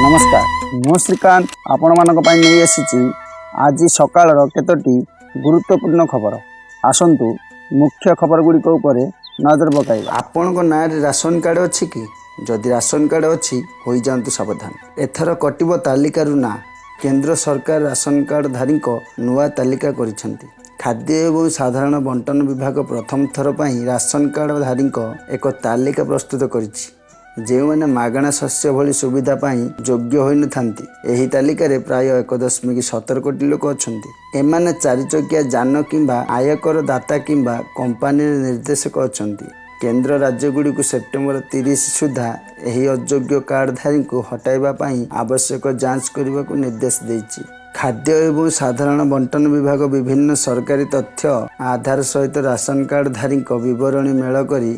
ନମସ୍କାର, ମୁଁ ଶ୍ରୀକାନ୍ତ ଆପଣମାନଙ୍କ ପାଇଁ ନେଇ ଆସିଛି ଆଜି ସକାଳର କେତୋଟି ଗୁରୁତ୍ୱପୂର୍ଣ୍ଣ ଖବର। ଆସନ୍ତୁ, ମୁଖ୍ୟ ଖବର ଗୁଡ଼ିକ ଉପରେ ନଜର ପକାଇବା। ଆପଣଙ୍କ ନାଁରେ ରାସନ କାର୍ଡ଼ ଅଛି କି? ଯଦି ରାସନ କାର୍ଡ଼ ଅଛି, ହୋଇଯାଆନ୍ତୁ ସାବଧାନ। ଏଥର କଟିବ ତାଲିକାରୁ ନାଁ। କେନ୍ଦ୍ର ସରକାର ରାସନ କାର୍ଡ଼ଧାରୀଙ୍କ ନୂଆ ତାଲିକା କରିଛନ୍ତି। ଖାଦ୍ୟ ଏବଂ ସାଧାରଣ ବଣ୍ଟନ ବିଭାଗ ପ୍ରଥମ ଥର ପାଇଁ ରାସନ କାର୍ଡ଼ଧାରୀଙ୍କ ଏକ ତାଲିକା ପ୍ରସ୍ତୁତ କରିଛି, ଯେଉଁମାନେ ମାଗଣା ଶସ୍ୟ ଭଳି ସୁବିଧା ପାଇଁ ଯୋଗ୍ୟ ହୋଇନଥାନ୍ତି। ଏହି ତାଲିକାରେ ପ୍ରାୟ 1.17 କୋଟି ଲୋକ ଅଛନ୍ତି। ଏମାନେ ଚାରିଚକିଆ ଯାନ କିମ୍ବା ଆୟକର ଦାତା କିମ୍ବା କମ୍ପାନୀରେ ନିର୍ଦ୍ଦେଶକ ଅଛନ୍ତି। କେନ୍ଦ୍ର ରାଜ୍ୟଗୁଡ଼ିକୁ ସେପ୍ଟେମ୍ବର 30 ସୁଦ୍ଧା ଏହି ଅଯୋଗ୍ୟ କାର୍ଡ଼ଧାରୀଙ୍କୁ ହଟାଇବା ପାଇଁ ଆବଶ୍ୟକ ଯାଞ୍ଚ କରିବାକୁ ନିର୍ଦ୍ଦେଶ ଦେଇଛି। ଖାଦ୍ୟ ଏବଂ ସାଧାରଣ ବଣ୍ଟନ ବିଭାଗ ବିଭିନ୍ନ ସରକାରୀ ତଥ୍ୟ ଆଧାର ସହିତ ରାସନ କାର୍ଡ଼ଧାରୀଙ୍କ ବିବରଣୀ ମେଳ କରି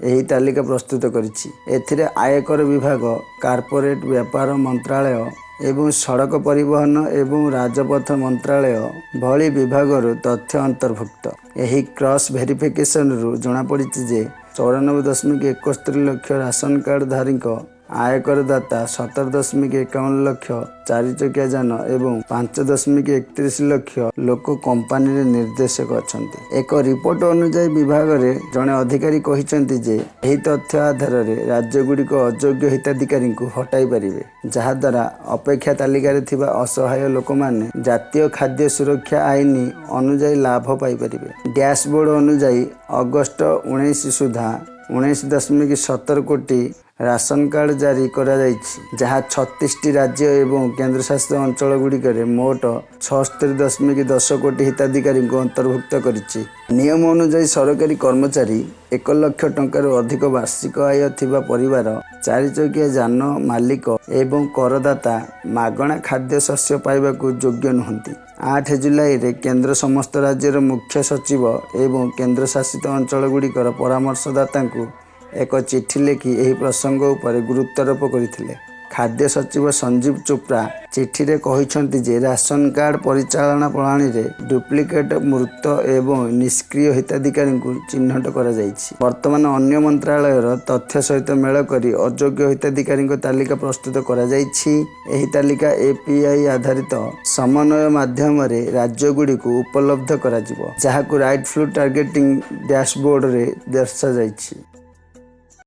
ଏହି ତାଲିକା ପ୍ରସ୍ତୁତ କରିଛି। ଏଥିରେ ଆୟକର ବିଭାଗ, କର୍ପୋରେଟ ବ୍ୟାପାର ମନ୍ତ୍ରାଳୟ ଏବଂ ସଡ଼କ ପରିବହନ ଏବଂ ରାଜପଥ ମନ୍ତ୍ରାଳୟ ଭଳି ବିଭାଗରୁ ତଥ୍ୟ ଅନ୍ତର୍ଭୁକ୍ତ। ଏହି କ୍ରସ୍ ଭେରିଫିକେସନରୁ ଜଣାପଡ଼ିଛି ଯେ 94.71 ଲକ୍ଷ ରାସନ କାର୍ଡ଼ଧାରୀଙ୍କ ଆୟକରଦାତା, 17.51 ଲକ୍ଷ ଚାରିଚକିଆ ଯାନ ଏବଂ 5.31 ଲକ୍ଷ ଲୋକ କମ୍ପାନୀରେ ନିର୍ଦ୍ଦେଶକ ଅଛନ୍ତି। ଏକ ରିପୋର୍ଟ ଅନୁଯାୟୀ, ବିଭାଗରେ ଜଣେ ଅଧିକାରୀ କହିଛନ୍ତି ଯେ ଏହି ତଥ୍ୟ ଆଧାରରେ ରାଜ୍ୟଗୁଡ଼ିକ ଅଯୋଗ୍ୟ ହିତାଧିକାରୀଙ୍କୁ ହଟାଇ ପାରିବେ, ଯାହାଦ୍ୱାରା ଅପେକ୍ଷା ତାଲିକାରେ ଥିବା ଅସହାୟ ଲୋକମାନେ ଜାତୀୟ ଖାଦ୍ୟ ସୁରକ୍ଷା ଆଇନ ଅନୁଯାୟୀ ଲାଭ ପାଇପାରିବେ। ଡ୍ୟାସବୋର୍ଡ ଅନୁଯାୟୀ, ଅଗଷ୍ଟ 19 ସୁଦ୍ଧା 19.17 କୋଟି ରାସନ କାର୍ଡ଼ ଜାରି କରାଯାଇଛି, ଯାହା 36ଟି ରାଜ୍ୟ ଏବଂ କେନ୍ଦ୍ରଶାସିତ ଅଞ୍ଚଳଗୁଡ଼ିକରେ ମୋଟ 76.10 କୋଟି ହିତାଧିକାରୀଙ୍କୁ ଅନ୍ତର୍ଭୁକ୍ତ କରିଛି। ନିୟମ ଅନୁଯାୟୀ, ସରକାରୀ କର୍ମଚାରୀ, 1 ଲକ୍ଷ ଟଙ୍କାରୁ ଅଧିକ ବାର୍ଷିକ ଆୟ ଥିବା ପରିବାର, ଚାରିଚକିଆ ଯାନ ମାଲିକ ଏବଂ କରଦାତା ମାଗଣା ଖାଦ୍ୟ ଶସ୍ୟ ପାଇବାକୁ ଯୋଗ୍ୟ ନୁହନ୍ତି। 8 ଜୁଲାଇରେ କେନ୍ଦ୍ର ସମସ୍ତ ରାଜ୍ୟର ମୁଖ୍ୟ ସଚିବ ଏବଂ କେନ୍ଦ୍ରଶାସିତ ଅଞ୍ଚଳଗୁଡ଼ିକର ପରାମର୍ଶଦାତାଙ୍କୁ ଏକ ଚିଠି ଲେଖି ଏହି ପ୍ରସଙ୍ଗ ଉପରେ ଗୁରୁତ୍ୱାରୋପ କରିଥିଲେ। ଖାଦ୍ୟ ସଚିବ ସଞ୍ଜୀବ ଚୋପ୍ରା ଚିଠିରେ କହିଛନ୍ତି ଯେ ରାସନ କାର୍ଡ଼ ପରିଚାଳନା ପ୍ରଣାଳୀରେ ଡୁପ୍ଲିକେଟ୍, ମୃତ ଏବଂ ନିଷ୍କ୍ରିୟ ହିତାଧିକାରୀଙ୍କୁ ଚିହ୍ନଟ କରାଯାଇଛି। ବର୍ତ୍ତମାନ ଅନ୍ୟ ମନ୍ତ୍ରାଳୟର ତଥ୍ୟ ସହିତ ମେଳ କରି ଅଯୋଗ୍ୟ ହିତାଧିକାରୀଙ୍କ ତାଲିକା ପ୍ରସ୍ତୁତ କରାଯାଇଛି। ଏହି ତାଲିକା ଏପିଆଇ ଆଧାରିତ ସମନ୍ୱୟ ମାଧ୍ୟମରେ ରାଜ୍ୟଗୁଡ଼ିକୁ ଉପଲବ୍ଧ କରାଯିବ, ଯାହାକୁ ରାଇଟଫୁଲ୍ ଟାର୍ଗେଟିଂ ଡ୍ୟାସବୋର୍ଡରେ ଦର୍ଶାଯାଇଛି।